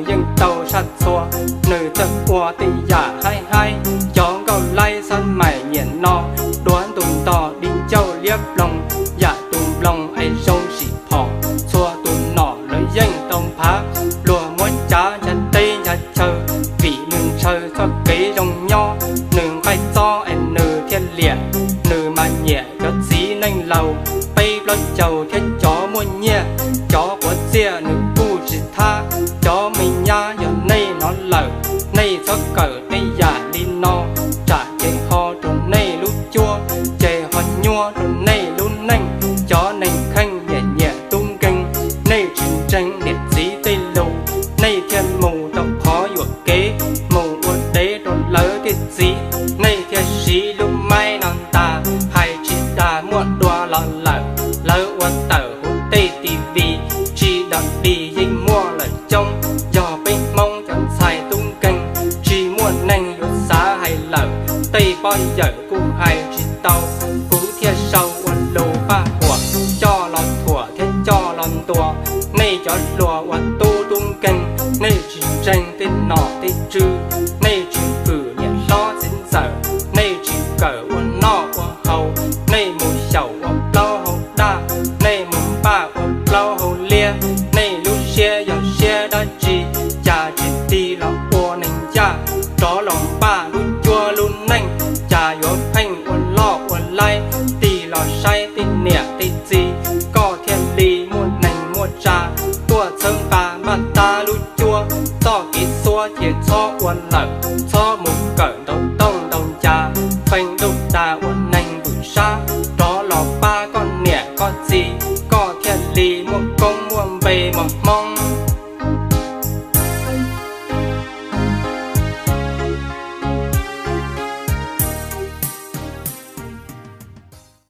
yeej tau saj txhua, nws txawj ua tej yam haib haib. Cov nkauj laib xab mais nyiam no, duav ntu ntog di ncauj liab ploog, yam tus nploos es zoo sim phom. Txhua tus nom lawv yeej tau nphav, luag muab cav ncha teb ncha chaw, vim nws ntshaw txoj kev zoo nyob. Nws nqaij txob es nws thiaj liam, nws mas nyiam cov txiv neej laus, peb plaub caug thiab cov muaj nyiaj. Cov quav txiaj nws kuj tsis thab, cov me nyab yog nej hnov lawm, nej txhob kawm tej yam li no, tsam ces ho rau nej lub cuab, ces ho nyuaj rau nej lub neej. Cov neeg kheej nyiam nyiam tub nkeeg, nej tsis ntseeg niam txiv tej lus, nej thiaj mus rau qhov yuam kev, mus ua dev rau lawv tej txiv. Nej thiaj siv lub maib no ntas, hais tsis dag muaj dua los lawm. Lawv ua tawm huv tej TV, tsis dog dig yeej muaj lawm coob. Yog peb Hmoob cov ntxhais tub nkeeg, tsis muaj neeg yuav xav hais lawm, tej pob yawm kuj hais tsis tau. Kuv thiaj sau ua lus paj huam, coj los thuam thiab coj los ntuas. Nej cov hluas ua tub tub nkeeg, nej tsis ntseeg tej nom tej tswv, nej tsis hwm niam hlob txiv ntxawm, nej tsis kawm ua noj ua haus, nej mus xyaum ua plaub hau daj, nej mus npaj ua plaub hau liab. Nej lub siab yog siab dab tsi, cas tsis tig los ua neeg ncaj, rov los npaj lub cuab lub neej, cas yuav pheej ua loj ua laib, tig los saib tej niam tej txiv, koj thiaj li muaj neeg muaj tsa. Tuaj txhawb nqa npaj tab lub cuab, txoj kev xuab cia txhob ua lawm, txhob mus kawm ntaus tooj ntaus ncas, feem ntau tas ua neeg vwm sab, rov los pab koj niam koj txiv, koj thiaj li muaj koob muaj npe mos Hmoob.